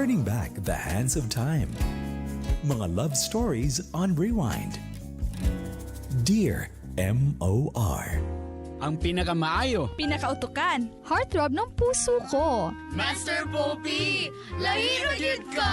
Turning back the hands of time. Mga love stories on rewind. Dear MOR. Ang pinakamaayo. Pinakautukan. Heartthrob ng puso ko. Master Poppy! Lahi ra gyud ka!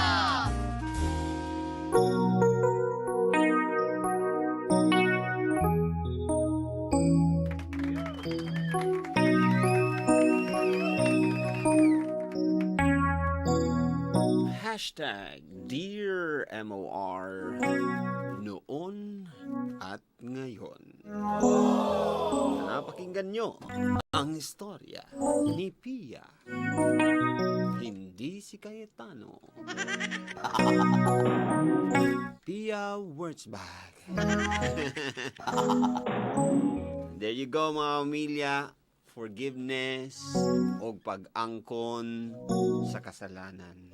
#DearMOR noon at ngayon. Napakinggan nyo ang istorya ni Pia. Hindi si Cayetano. Pia Wurtzbach. There you go, mga pamilya. Forgiveness o pag-angkon sa kasalanan.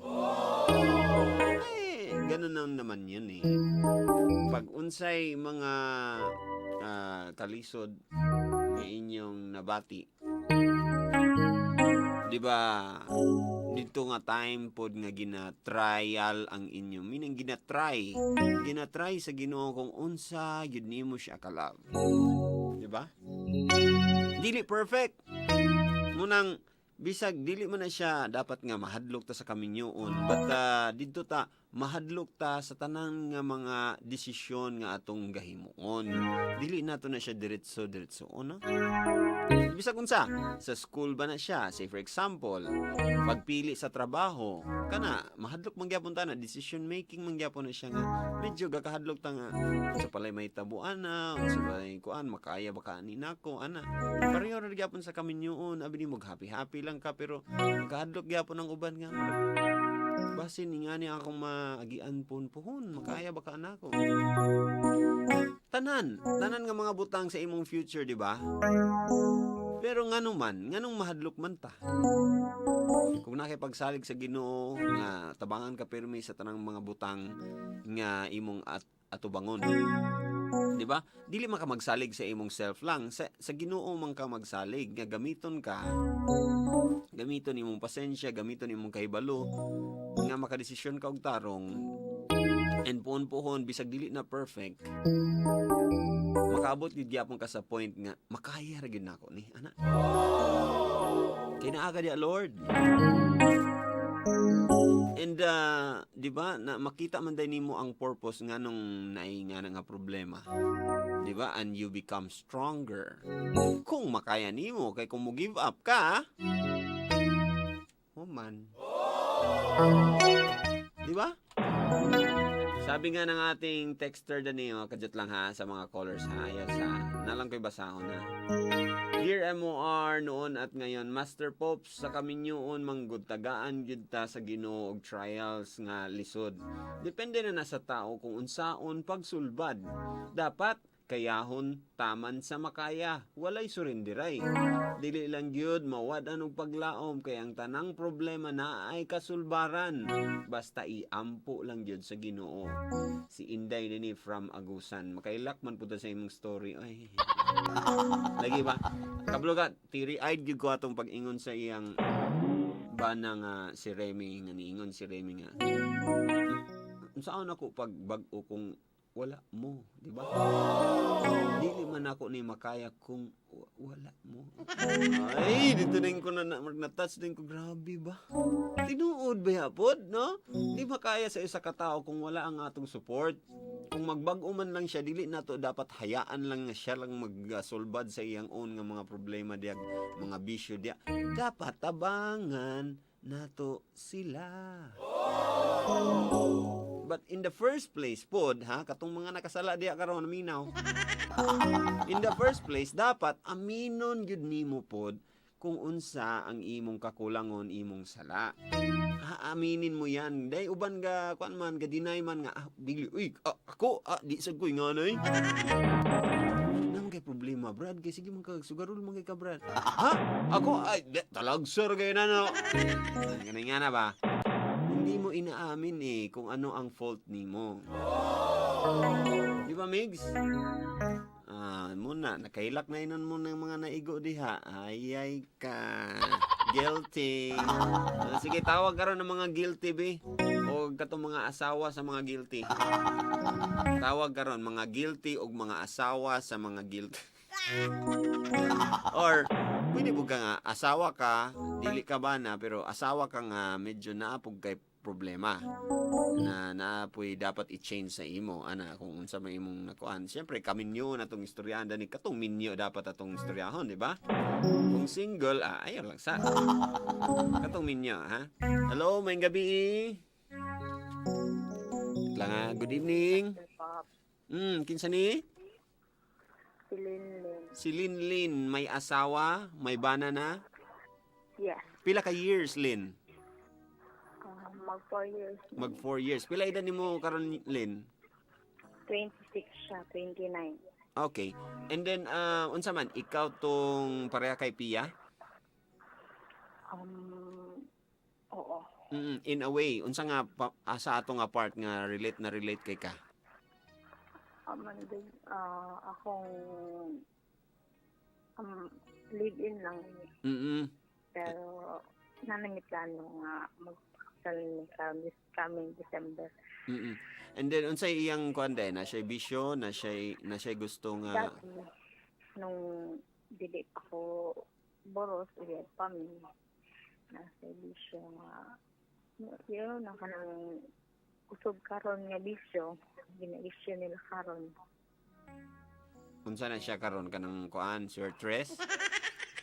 Eh, ganun na naman yun eh. Pag unsay mga kalisod nga inyong nabati, di ba, dito nga time pod nga gina-trial ang inyo. Meaning gina-try. Gina-try sa Ginoo kung unsa gyud nimo siya ka-love. Di ba? Dili perfect. Munang bisag dili man na siya dapat nga mahadlok ta sa kaminyoon, but didto ta mahadlok ta sa tanan nga mga desisyon nga atong gahimuon. Dili nato na siya diretso diretso no? Bisag unsa sa school ba na siya, say for example, pagpili sa trabaho kana, mahadlok man gyapon ta na decision making man gyapon na siya nga medyo gakahadlok ta nga unsa palay may tabuan na, unsa palay kuan, makaya ba ka ani nako ana. Pareho ra gyapon sa kaminyoon. Abi nimo happy happy lang ka, pero kahadlok gyapon ang uban nga basin ni nga ni akong maagian pon puhon, makaya ba ka anako. Tanan tanan nga mga butang sa imong future, di ba? Pero ngano man, nganong mahadlok man ta kung nakipagsalig sa Ginoo nga tabangan ka pirmi sa tanang mga butang nga imong atubangon, di ba? Dili man ka magsalig sa imong self lang, sa Ginoo man ka magsalig nga gamiton ka, gamiton imong pasensya, gamiton imong kahibalo nga makadesisyon ka og tarong, and puhon-puhon, bisag dili na perfect, makaabot gyud gyapon ka sa point nga makaya ra gyud nako ni ana kay naa ka diya, Lord. And di ba na makita man day nimo ang purpose nganong naay nga na nga problema, di ba? And you become stronger kung makaya nimo, kay kung mo give up ka, oh man, di ba? Sabi nga ng ating texter dani, oh, kadyot lang ha sa mga callers ha. Yes ha. Nalang ko'y basahon ha. Dear MOR noon at ngayon, Master Pops, sa kaminyoon manggod tagaan gyud ta sa Ginoo og trials nga lisod. Depende na na sa tao kung unsaon pagsulbad. Dapat kayahon taman sa makaya, walay surindiray. Dili lang gyud mawad-an og paglaom kay ang tanang problema na ay kasulbaran. Basta iampo lang gyud sa Ginoo. Si Inday dinhi from Agusan. Makailak man pud ta sa imong story. Ay. Lagi ba? Kabalo ka, teary-eyed gyud ko atong pag-ingon sa iyang bana nga si Remy, nga niingon si Remy nga unsaon ako pag bag-o kung wala mo, di ba? Dili man ako ni makaya kung wala mo. Ay, dito din ko na na-touch din ko. Grabe ba? Tinuod ba yapod, no? Di makaya sa isa ka tao kung wala ang atong support. Kung magbag-o man lang siya, dili nato dapat hayaan lang nga siya lang magsulbad sa iyang own nga mga problema diya, mga bisyo diya. Dapat tabangan nato sila. But in the first place pod, ha, katong mga nakasala diya karon minaw. In the first place, dapat aminon gyud nimo pod kung unsa ang imong kakulangon, imong sala. Ha, aminin mo yan. Day uban ga kuan man ga deny man nga dili uy, ako, di sad ko inganoy. Naman kay problema, Brad, kay sige man ka sugarol man kay ka, Brad. Ha? Ako ay di, talag sir kay na no. Ganun nga na ba? Hindi mo inaamin eh kung ano ang fault nimo. Di ba, Migs? Ah, muna nakailak na inon mo ng mga naigo diha. Ay ay ka. Guilty. Ah, sige, tawag karon ng mga guilty be. O katong mga asawa sa mga guilty. Tawag karon mga guilty og mga asawa sa mga guilty. Or pwede po ka nga asawa ka, dili ka ba na pero asawa ka nga medyo naapog kay problema na naapoy dapat i-change sa imo ana kung unsa may imong nakuan. Siyempre kaminyo na tong istoryahan dani, katong minyo dapat atong istoryahon, di ba? Kung single, ah, ayaw lang sa katong minyo ha. Hello, may gabi. Wait lang ha. Good evening. Kinsa ni? Si Linlin. Si Linlin, may asawa, may bana na. Yes. Pila ka years, Lin? Mag 4 years. Mag 4 years. Pila edad nimo karon, Lin? 26 siya, 29. Okay. And then unsa man ikaw tong pareha kay Pia? Oo. In a way, unsa nga pa, asa ato nga part nga relate na relate kay ka? And then, akong live-in lang eh. Pero nanay plano nga magpakasal ni karon this coming December. And then unsay iyang kuan day na siya bisyo, na siya gusto nga? Dati, nung dili pa ko boros, ulit pa mi, nasa bisyo nga, yun, ang kanang usog karon nga bisyo, gina-issue nila karon. Unsa na siya karon, kanang kuan, sweatress?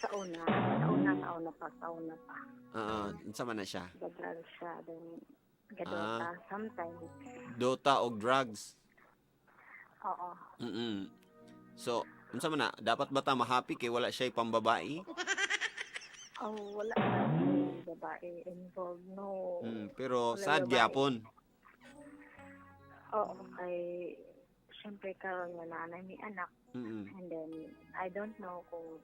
Sa una, sa una, sa una pa, sa una pa. Oo, unsa man na siya? Gadal siya, then gadota, sometimes. Dota og drugs. Oo. So, unsa man na dapat ba ta ma-happy kay wala siya pambabae? Oh, wala na yung babae involved, no. Pero Wala sad babae. gyapon. Oo, kay syempre karon nga naanay may anak. And then, I don't know kung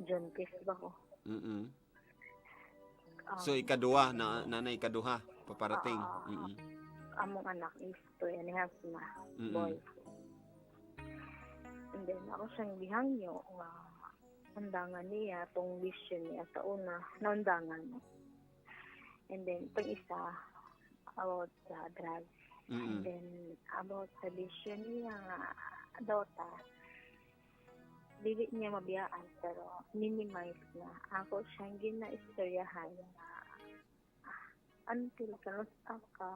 jaundice ba ko. So ikaduha na nanay, ikaduha paparating. Oo. Among anak is 2.5 na, boy. And then, ako siyang gihangyo nga undangan niya tong vision niya sa una, naundangan. And then, pag isa, about sa drugs. And then, about sa vision niya nga Dota, dili niya mabiyaan pero minimize na. Ako siyang ginaistoryahan na until kanusta ka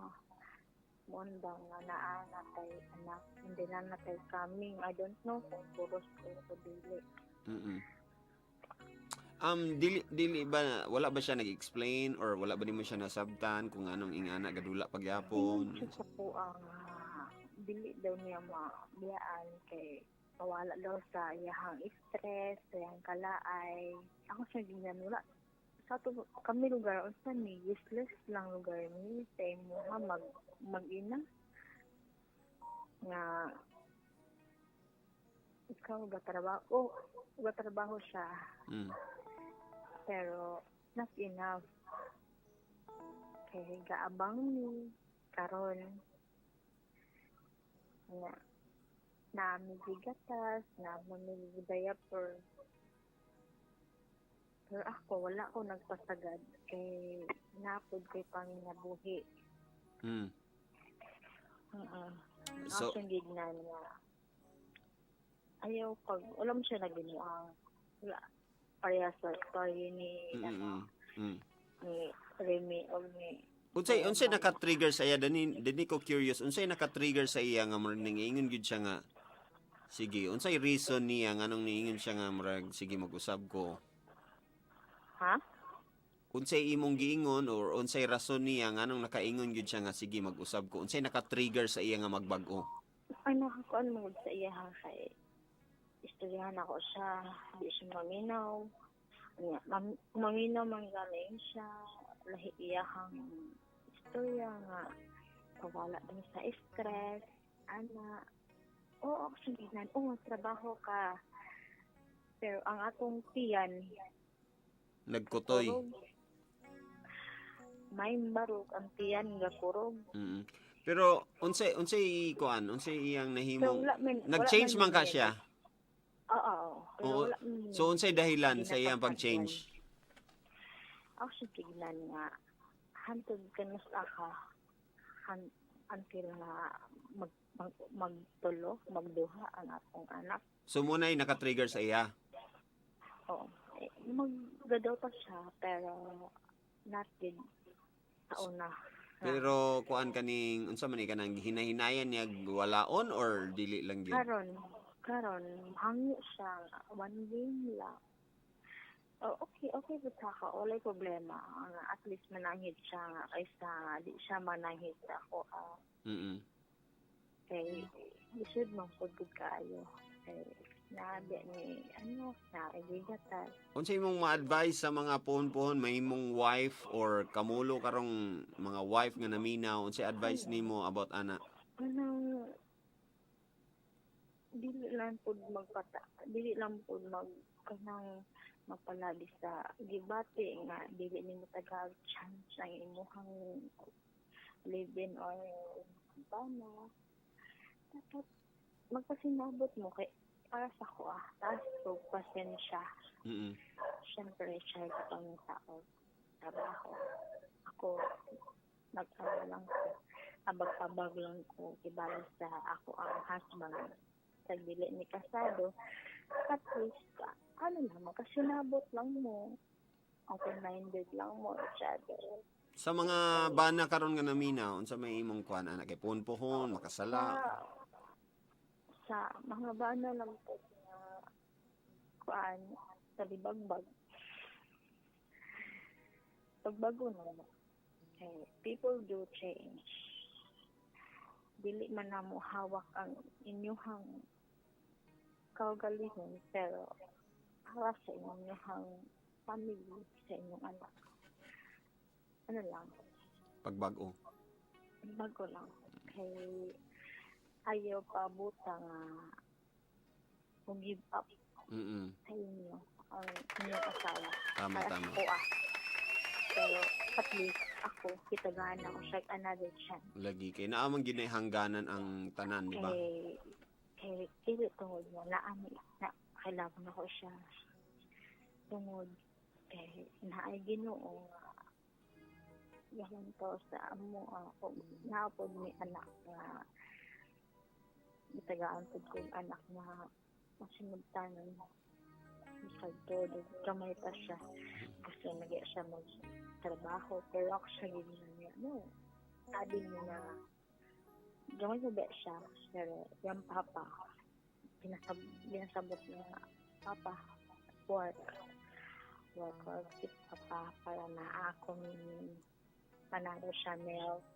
muundang nga naa natay anak, hindi na natay coming. I don't know kung puros ko o dili. Dili dili ba wala ba siya nag-explain or wala ba nimo siya nasabtan kung anong ingana gadula pagyapon? Ingon siya sa kuang dili daw niya mabiyaan kay mawala daw sa iyahang stress, sa iyang kalaay. Ako siya gingan, wala. Sa ato kami lugar, unsa ni, useless lang lugar ni sa imuha mag-ina. Nga ikaw gatrabaho siya pero not enough. Kay gaabang ni karon nga naami gigatas, naami diaper. Pero ako, wala ko nagpasagad kay napod kay panginabuhi. So So, ako gignan nga ayaw pag wala mo siya naginuang wala pareha sa story ni ano, ni Remy o ni Unsay naka-trigger sa iya dani dani ko curious, unsay naka-trigger sa iya nga murag ningingon gyud siya nga sige, unsay reason niya nganong niingon siya nga murag sige mag-usab ko? Ha? Unsay imong giingon or unsay rason niya nganong nakaingon gyud siya nga sige mag-usab ko? Unsay naka-trigger sa iya nga magbag-o? Ay, nakakuan mo sa iya ha, kay istoryahan ako siya, di siya maminaw. Nya, maminaw man galing siya, lahi iyahang istorya nga pawala din sa stress, ana. Oo, ako siya ginan, oo, trabaho ka. Pero ang atong tiyan, Nagkutoy. kurog. May barog ang tiyan nga kurog. Pero unsay unsay kuan, unsay iyang So, nahimong wala man, wala nag-change man ka mi- siya? Oo, oo. Pero Oo. wala man So unsay dahilan sa iyang ginapasagwan. pag-change? Ako siya tignan nga hantod kanus aka until nga magtulo, magduha ang akong anak. So muna ay naka-trigger sa iya. Oo. Eh, maggadaw pa siya pero not din sa una. Pero kuan kaning unsa man ni kanang hinahinayan niya walaon or dili lang gyud? Karon, karon hangyo siya nga, one game lang. Oh, okay, okay ba sa ako? Walay problema. Nga, at least mananghid siya nga kaysa di siya mananghid sa ako. Ah, kay lisod man pud gud kaayo. Kay naabi ni ano, naibigatan. Unsa imong ma-advise sa mga pohon-pohon may imong wife or kamulo karong mga wife nga naminaw, unsay advice nimo about ana? Anong dili lang pud magpata, dili lang pud mag kanang magpalagi sa gibati nga dili nimo tagag chance ang imuhang live-in or bana. Dapat magpasinabot mo kay para sa ko ah, taas og pasensya. Siyempre, siya pang tao, trabaho. Ako, nag-ano lang ko, abag-abag lang ko, kibalo sa ako ang husband. Sa dili ni kasado, at least, ano lang, makasinabot lang mo. Open-minded lang mo each other. Sa mga bana karon nga naminaw, unsa may imong kuan ana kay pohon-pohon, makasala? Sa mga bana lang po na kuan, sa libagbag. Pagbago na mo. Eh, people do change. Dili man na mo hawak ang inyuhang kaugalingon, pero para sa inyuhang family, sa inyong anak. Ano lang, Pagbago. Bago lang. Kay ayaw pa buta nga mo give up sa inyo ang inyong asawa. Tama, Para tama. sa ko ah. Pero at least ako, kitagaan ako siya another chance. Lagi kay naa man gyud nay hangganan ang tanan, di ba? Kay dili tungod mo na ani na kailangan ako siya tungod kay naay Ginoo nga yahan to sa amo ako naapod ni anak nga gitagaan pud ko yung anak na masinugtanon bisag todo gamay pa siya, gusto na gyud siya mag trabaho, pero ako siya gid niya no, sabi niya na gamay pa ba siya, pero yung papa ginasabot niya nga, "Papa, work, work, work si papa para na akong panalo siya milk."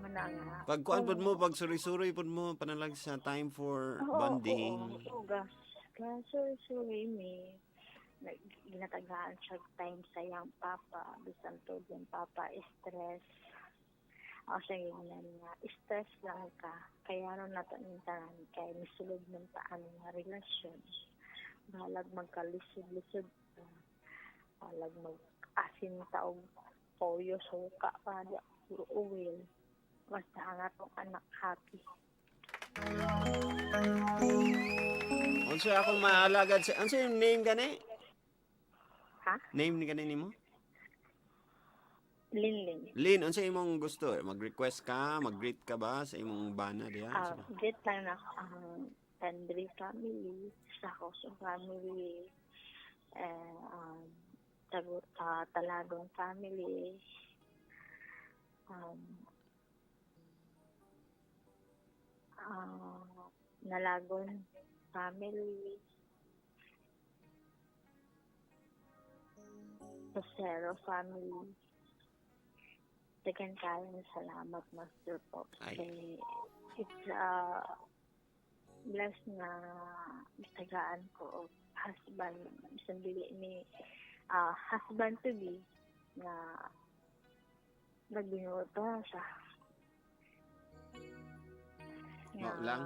Mana nga Pag kuan pud mo, pag suri-suri pud mo, panalag sa time for Oo, bonding. Oo, gas. Kaya sorry, sorry, me. Ginatagaan siya time sa iyang papa. Bisan to yung papa, stress. Ako siya ganyan nga, stress lang ka. Kaya ron nato ning tanan, kaya misulod ng taan nga relasyon. Bahalag magkalisod-lisod ka. Bahalag mag-asin taog toyo, suka pa, di puro oil. Basta ang atong anak happy. Unsa akong maalagad sa unsa yung name gani? Ha? Name ni gani nimo? Linling. Lin, unsa imong gusto? Mag-request ka, mag-greet ka ba sa imong bana diha? Ah, Unsa ba? get lang na ang Tandri family, sa Koso family, eh, Talagong family, Nalagon family, Lucero family. Second time, salamat, Master Pops. Ay. Kay it's a blessed na tagaan ko og husband, bisan dili ni husband to be na nagbinuto na siya. Mao lang?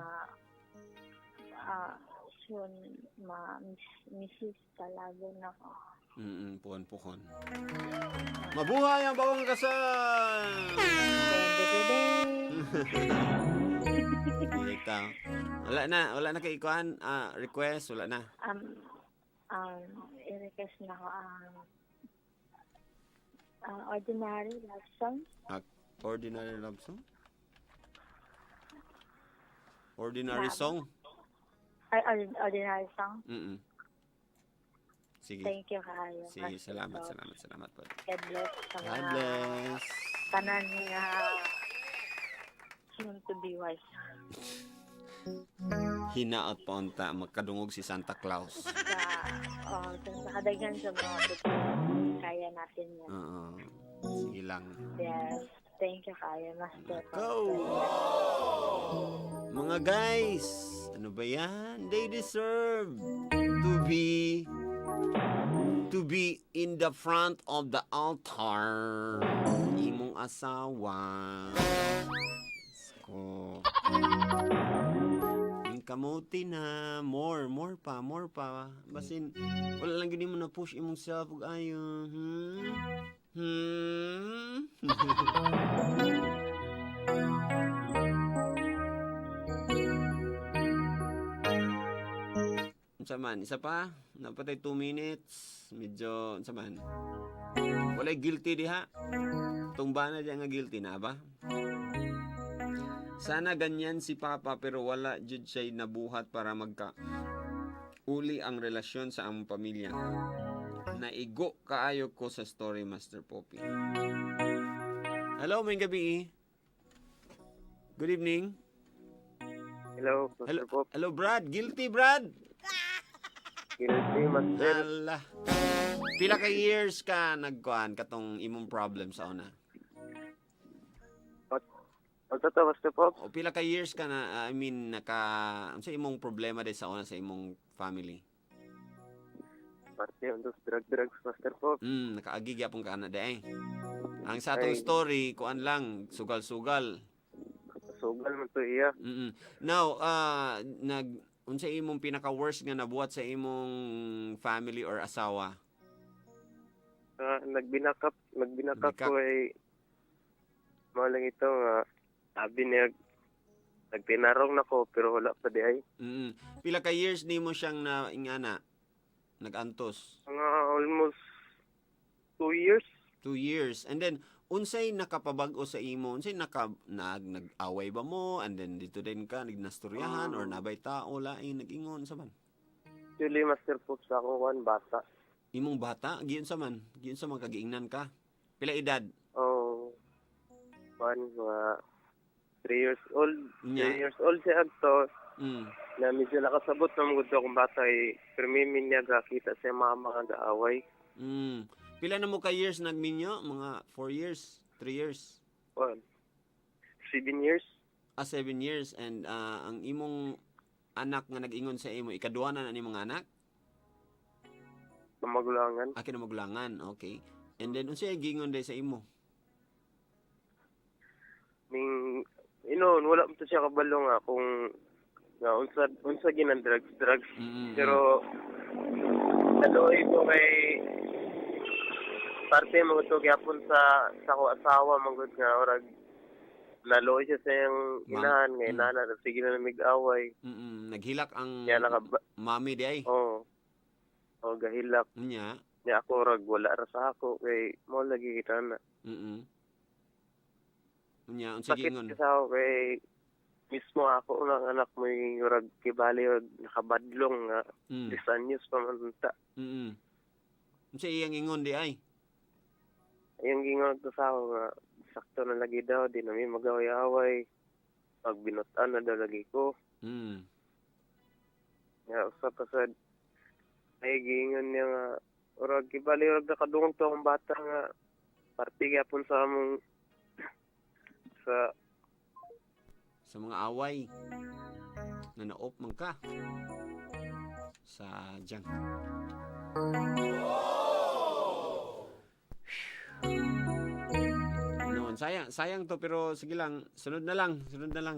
Soon, ma Mrs. Talago na ko. Puhon-puhon. Mabuhay ang bagong kasal! Dun, dun, dun, dun. Ito. Wala na kay ikuan, request, wala na. I-request na ko ang Ordinary Love Song. Ordinary love song? Ordinary song? Ay, Ordinary Song. Sige. Thank you kayo. Sige, Master salamat, Pop. salamat, salamat po. God bless sa God mga bless. tanan nga soon to be wife. Hinaot pa unta magkadungog si Santa Claus. Sa, oh, sa kadaghan sa mga totoo, kaya natin yan. Oo. Sige lang. Yes. Thank you kayo, Master Pop. Go! Mga guys, ano ba yan? They deserve to be in the front of the altar. Imong asawa. Diyos ko. Yung kamote na, more, more pa, more pa. Basin, wala lang gini mo na push imong self ug ayo. Hmm? Hmm? Unsa man, isa pa? Napatay 2 minutes. Medyo, unsa man? Walay guilty diha. Tumba na diya nga guilty na ba? Sana ganyan si Papa, pero wala jud siya'y nabuhat para magka uli ang relasyon sa among pamilya. Naigo kaayo ko sa story, Master Poppy. Hello, may gabi. Good evening. Hello, Master Hello, Pop. hello Brad. Guilty, Brad. Guilty, Master. Hala. Pila ka years ka nagkuan katong imong problem sa una? Ang totoo, Master Pop. O pila ka years ka na, I mean, naka unsa imong problema day sa una sa imong family? Parte yung dos drug-drugs, Master Pop. Nakaagi gyapon ka ana day. Ang sa atong Ay. story, kuan lang, sugal-sugal. Sugal man to iya. Now, nag unsa imong pinaka worst nga nabuhat sa imong family or asawa? Nagbinakap Binakap. ko ay mao lang ito nga sabi niya nagtinarong na ko pero wala pa di ay. Pila ka years nimo siyang na ingana nag-antos? Mga almost 2 years. 2 years. And then, unsay nakapabag-o sa imo? Unsay naka, nag-away ba mo? And then, dito din ka, nagnastoryahan, or nabay tao, laing, nag-ingon, sa man? Actually, Master Pop, sa akong kuan bata. Imong bata, giyon sa man? Giyon sa man, kagiingnan ka? Pila edad? Oh, kuan mga 3 years old. Nya. 3 years old siya adto. Na medyo nakasabot na mga akong bata eh. Pero may niya gakita sa mama nga gaaway. Pila na mo ka years nagminyo? Mga 4 years? 3 years? Kuan, 7 years. Ah, 7 years. And ang imong anak nga nag-ingon sa imo, ikaduha na na ni mga anak? Kamagulangan. Ah, kinamagulangan. Okay. And then, unsay gingon day sa imo? Ning inoon wala mo to siya kabalo nga kung nga unsa unsa ginan drugs drugs. Pero naluoy ko kay parte mo to gyapon sa ko asawa manggod nga orag naluoy siya sa iyang inahan nga inana sige na mig-away. Naghilak ang Niya nakaba mami di ay. Oh. Oh, gahilak. Nya. Niya ako rag wala ra sa ako kay mo lagi kita na. Nya, unsa Sakit giingon? kasi ako kay mismo ako unang anak mo yung rag kibali rag nakabadlong nga 10 anyos pa man ta. Unsa iyang ingon di ay? Ayang gingon to sa ako nga sakto na lagi daw di na mi magaway-away. Pag binutan na daw lagi ko. Nga usa pa sad ay giingon niya nga urag kibali urag nakadungog to akong bata nga parte gyapon sa among sa Sa mga away na na-off man ka sa junk. Noon, sayang, sayang to, pero sige lang, sunod na lang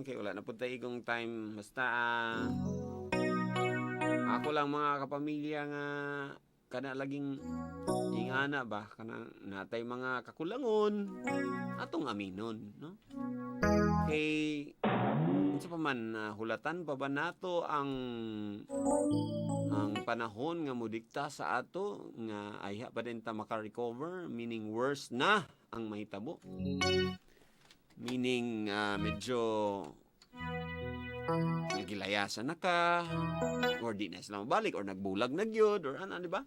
kay wala na pud tay igong time, basta ako lang mga kapamilya nga Kana laging ingana ba, kanang natay mga kakulangon atong aminon, no? Kay unsa pa man, hulatan pa ba nato ang panahon nga modikta sa ato nga ayha pa din ta maka-recover, meaning worse na ang mahitabo, meaning medyo nagilayasan na ka or di na sila mabalik or nagbulag na gyud or ano, di ba?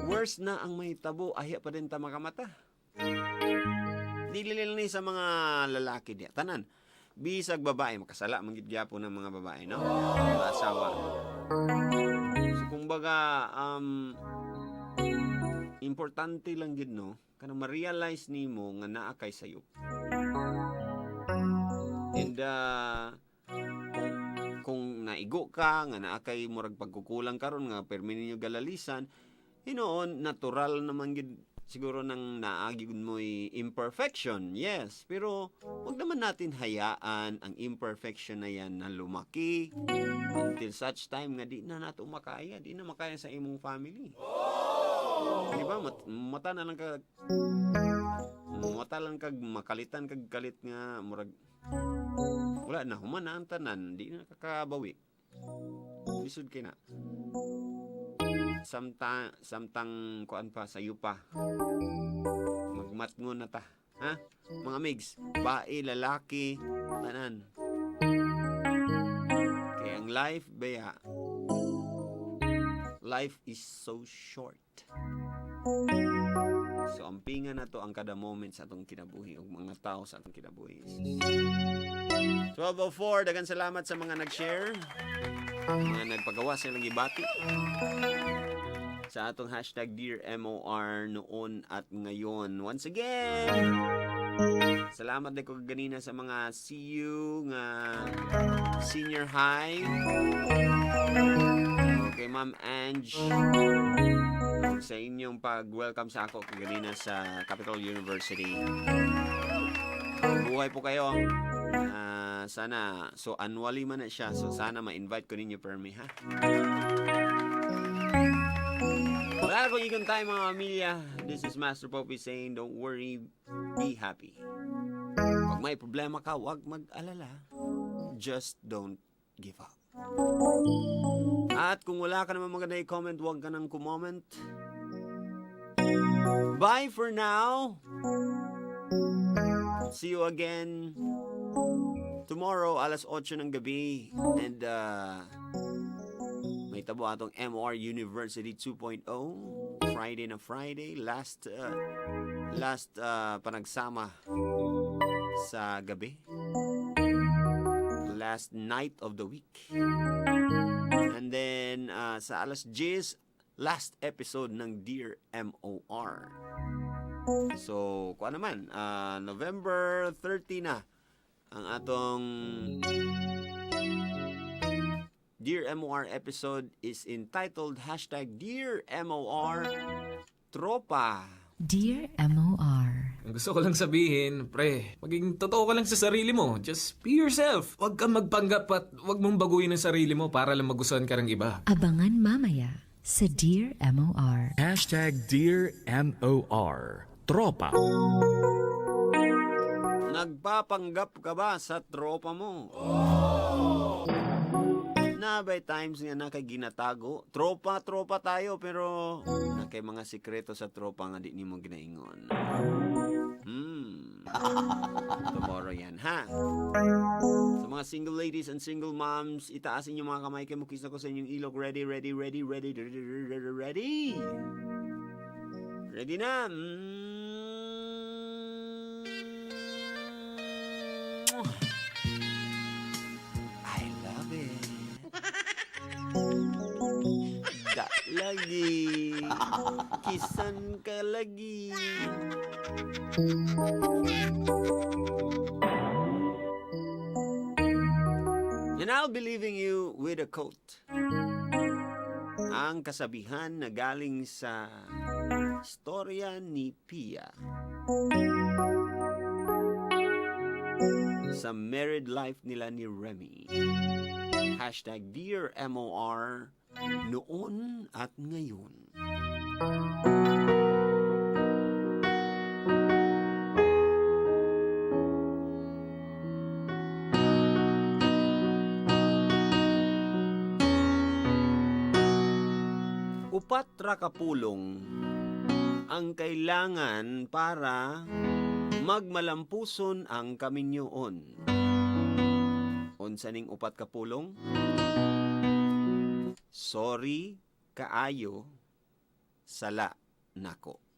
Worse na ang mahitabo, ayha pa din ta makamata. Dili lang ni sa mga lalaki diya, tanan, bisag babae, makasala man gid gyapon ng mga babae, no, mga asawa. So kumbaga, importante lang gid, no, kanang ma-realize nimo nga naa kay sayop. And kung naigo ka nga naa kay murag pagkukulang karon nga permi ninyo galalisan, hinuon natural naman gid siguro nang naagi gud mo'y imperfection, yes, pero wag naman natin hayaan ang imperfection na yan na lumaki until such time nga di na nato makaya, di na makaya sa imong family, di ba? Mata na lang ka, mata lang kag makalitan kag kalit nga murag wala na, human na ang tanan, di na kakabawi. Lisod kay na samtang kuan pa, sayo pa, magmatngon na ta, ha, mga migs, bae, lalaki, tanan, kay ang life baya, life is so short. So ampingan na to ang kada moment sa atong kinabuhi ug mga tao sa atong kinabuhi. 12:04. Daghang salamat sa mga nag-share, mga nagpagawa sa ilang gibati sa atong #DearMOR noon at ngayon. Once again, salamat din ko ganina sa mga CU nga senior high. Okay, Ma'am Ange, sa inyong pag-welcome sa ako ganina sa Capital University. Buhay po kayo. Ah, sana, so annually man na siya. So sana ma-invite ko ninyo permi, ha? Wala akong ikon tayo, mga pamilya. This is Master Popey saying, "Don't worry, be happy." Pag may problema ka, huwag mag-alala. Just don't give up. At kung wala ka naman maganda i-comment, huwag ka nang kumoment. Bye for now. See you again tomorrow, alas 8 ng gabi. And may tabo atong MR University 2.0. Friday na Friday. Last panagsama sa gabi. Last night of the week. And then sa alas 10, last episode ng Dear MOR. So, kuha naman, November 30 na ang atong Dear MOR episode is entitled #DearMORTropa. Dear MOR. Ang gusto ko lang sabihin, pre, maging totoo ka lang sa sarili mo. Just be yourself. Huwag kang magpanggap at huwag mong baguhin ang sarili mo para lang magustuhan ka ng iba. Abangan mamaya sa Dear MOR. #DearMOR. Tropa. Nagpapanggap ka ba sa tropa mo? Na by times nga naa kay ginatago. Tropa, tropa tayo, pero naa kay mga sikreto sa tropa nga di nimo ginaingon. Tomorrow yan, ha? Sa mga single ladies and single moms, itaas inyong mga kamay kay mukis ko sa inyong ilok. Ready, ready, ready, ready, ready, ready, ready. Ready na. I love it. Da lagi. Kisan ka lagi. And I'll be leaving you with a quote. Ang kasabihan na galing sa istorya ni Pia sa married life nila ni Remy. #DearMOR noon at ngayon. Upat ra ka pulong ang kailangan para magmalampuson ang kaminyoon. Unsa ning upat ka pulong? Sorry kaayo, sala nako.